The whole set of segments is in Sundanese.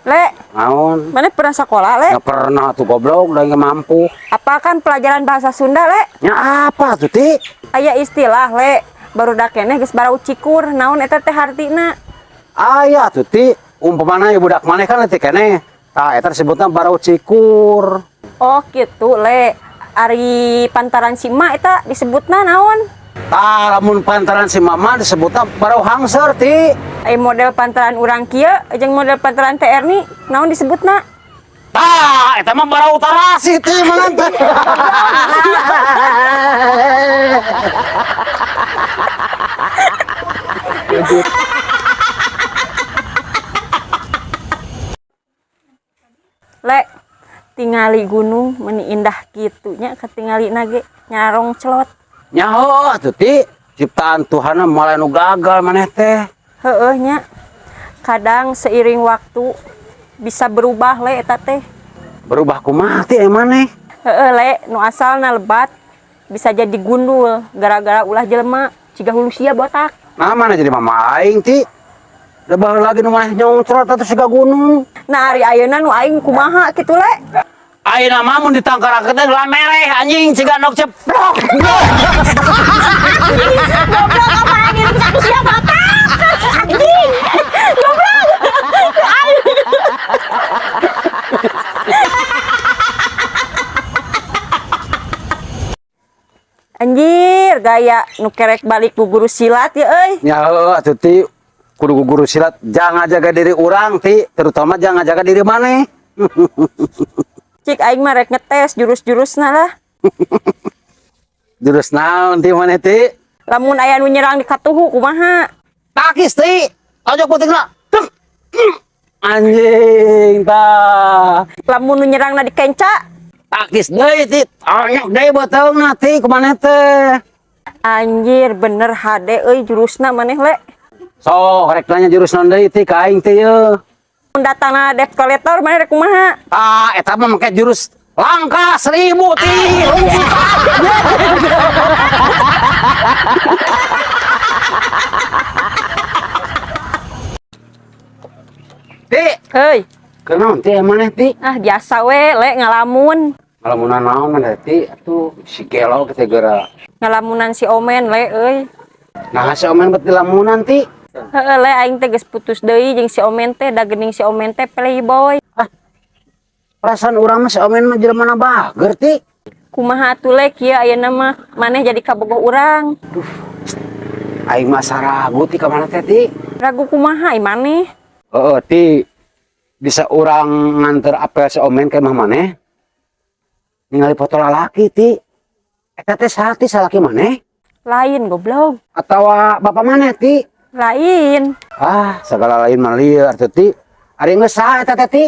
Le, Naon? Maneh pernah sekolah, Le? Nggak pernah tuh goblok, udah nggak mampu. Apa kan pelajaran bahasa Sunda, Le? Ya apa tuh, Ti? Aya istilah, Le. Barudak keneh geus barau cikur, naon eta teh hartina? Aya tuh, Ti. Umpamana ya budak maneh kan leutik keneh. Tah eta disebutna barau cikur. Oh, gitu, Le. Ari pantaran si emak eta disebutna naon? Tah lamun pantaran si mama disebutna barau hangser, Ti. Ai model pantaran urang kieu jeung model pantaran Teh Erni naon disebutna? Tah eta mah barau tarasi, Ti, mangan teh. Le, tingali gunung meni indah kitu nya katingalina ge nyarong celot. Nyaho tuh, Ti. Ciptaan Tuhan malah nu gagal maneh teh. Heueuh nya. Kadang seiring waktu bisa berubah, Le, eta teh. Berubah kumaha, Ti, maneh? Heeh, Le, nu asalna lebat bisa jadi gundul gara-gara ulah jelema ciga hulu sia botak. Nah, mana jadi mama aing, Ti? Lebah lagi nu maneh nyongcrot atuh siga gunung. Nah, ari ayeuna nu aing kumaha kitu, Le? Ayeuna mah mun ditangkarakeun teh lamereh anjing ciga nok ceplok. Goblok apa anjing bisa ku sia botak. Anjing. Goblok. Anjir, gaya nu kerek balik ku guru silat ya euy. Ya heueuh atuh, Ti, kudu ku guru silat jangan jaga diri urang, Ti, terutama jangan jaga diri maneh. Cik aing mah rek ngetes jurus-jurusna lah. Jurus naon, Ti, maneh, Ti? Lamun aya nu nyerang di katuhu kumaha? Takis, Ti. Tojok putingna. Tuk. Anjing tah. Lamun nu nyerangna di kenca? Takis deui, Ti. Onyok deui beuteungna, Ti, kumaneh teh. Anjir, bener hade euy jurusna maneh, Le. Sok rek nanya jurus naon deui, Ti, ka aing teh yeuh. Mun datangna debt collector maneh rek kumaha? Ah, eta mah make jurus langkah 1000, Ti. Ti, Heuy, kunaon, Ti, maneh, Ti? Ah biasa we, Le, ngalamun. Ngalamunan naon maneh, Ti? Atuh si gelo kita geura. Ngalamunan si Omen, Le, euy. Nah, si Omen bet dilamunan, Ti. Heeh, Le, aing teh geus putus deui jeung si Omen teh, da geuning si Omen teh playboy. Ah, perasaan urang mah si Omen mah jelema na bager, Ti. Kumaha atuh, Le, kieu ayeuna mah maneh jadi kabogoh urang. Duh. Aing mah ragu, Ti, ka mana teh, Ti? Ragu kumaha ai maneh? Heeh, Ti. Bisa urang nganter apel si Omen ke imah maneh? Ningali foto lalaki, Ti. Eta teh saha, Ti, salaki maneh? Lain, goblok. Atawa bapak maneh, Ti? Lain. Ah, segala lain mah lieur atuh, Ti. Ari geus saha eta teh, Ti?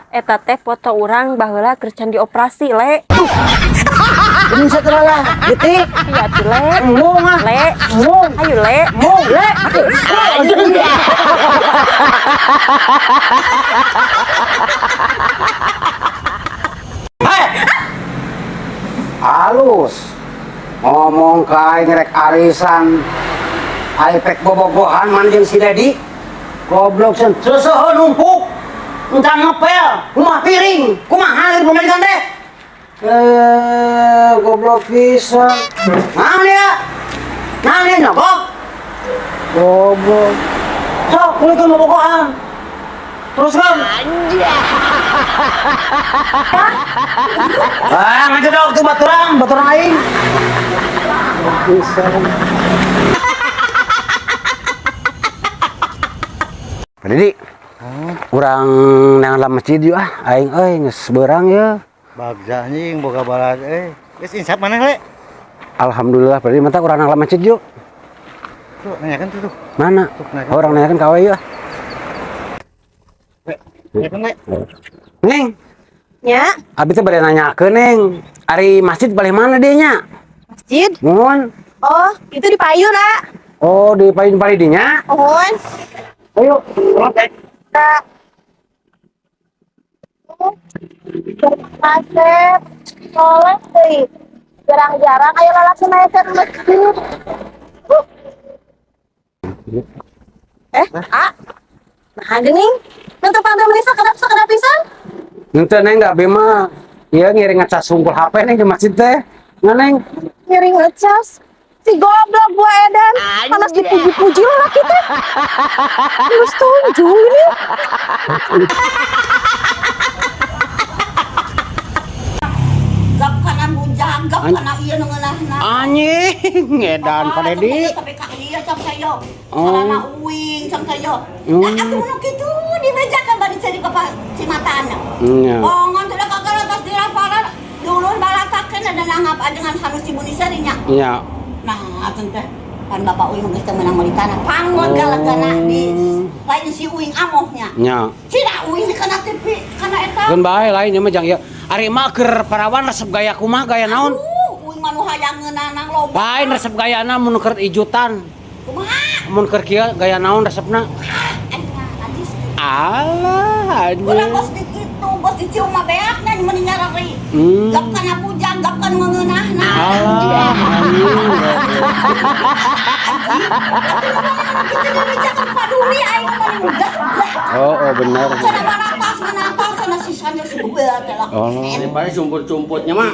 Eta teh foto urang baheula keur can dioperasi, Le. Ini satu lah, Ti. Iya atuh, Le. Embung ah. Le. Embung. Ayo, Le. Embung. Le. Hei. Halus. Ngomong ka aing rek arisan. Ai pek bobogohan man jeung si Dedi. Goblok sen. Seuseuh numpuk. Encan ngepel, rumah piring, kumaha ieu pamajikan teh? Eh, goblok pisan. Naon dia? Naon dia nyogok? Goblok. Sok kulikeun bobogohan. Teruskan. Ah, ngajedog tuh baturan, baturan aing. Pisan. Pak Didi, urang nang dalam masjid yuk ah, aing euy geus beurang ya. Bagja anjing boga balad euy. Geus insap maneh, Le? Alhamdulillah, Pak Didi, mantap urang nang dalam masjid yuk. Tuh, nanyakan tuh tuh. Mana? Tuh, nanyakan. Oh, urang nanyakan ka we yuk ah. Nanyakan, Le. Neng, Nya, abi teh bade nanyakeun, Neng. Ari masjid palih mana dieu nya? Masjid. Muhun. Oh, itu di payun, ah. Oh, di payun palih dinya? Mohon. Ayo, sholat, eh. Kak. Kasep, soleh deui. Jarang-jarang aya lalaki naik ke masjid. Eh, ah. Nah, geuning. Untuk panggil Melisa kedap sakedap pisan. Henteu, Neng, da abi mah ieu ngiring ngecas sungkul HP, Neng, di masjid teh. Nggak, Neng? Ngiring ngecas. Si goblok gua edan. Panas dipuji-puji lah kita. Terus tunjung ini. Gap kana bujang, gap kana ieu nu ngeunahna. Anjing, edan Pak Dedi. Tapi ka ieu cam sayo. Oh. Sarana uing cam sayo. Hmm. Nah, atuh nu kitu dibejakan bari ceri ka cimatana. Nya. Bongon sudah kakara tos diraparan dulur baratakeun ada nanggap ajengan harus si Buni Seri nya. Nya. Nah, atuh teh pan bapak uing geus teu meunang meuli tanah. Pangon Oh. galagana di lain si uing amohnya. Nya. Cina uing kana TV kana eta. Keun bae lain ieu mah jang ieu. Ari mah keur parawan resep gaya kumaha, gaya naon? Aduh, uing mah nu hayang ngeunana loba. Lain resep gayana mun keur ijutan. Kumaha? Mun keur kieu gaya naon resepna? Aing mah najis. Alah, Ulah anjing. bos di kitu, bos dicium mah beaknya meuni nyarari. Gap kana bujang, gap kana ngeunahna. Alah, anjing. Atuh nu mana kitu dibejakan paduli aing mah meuni gak. Oh, bener. Sana baratas, menantang, sana sisanya si bebel teh lah. Oh. Daripada cumput-cumputnya mah.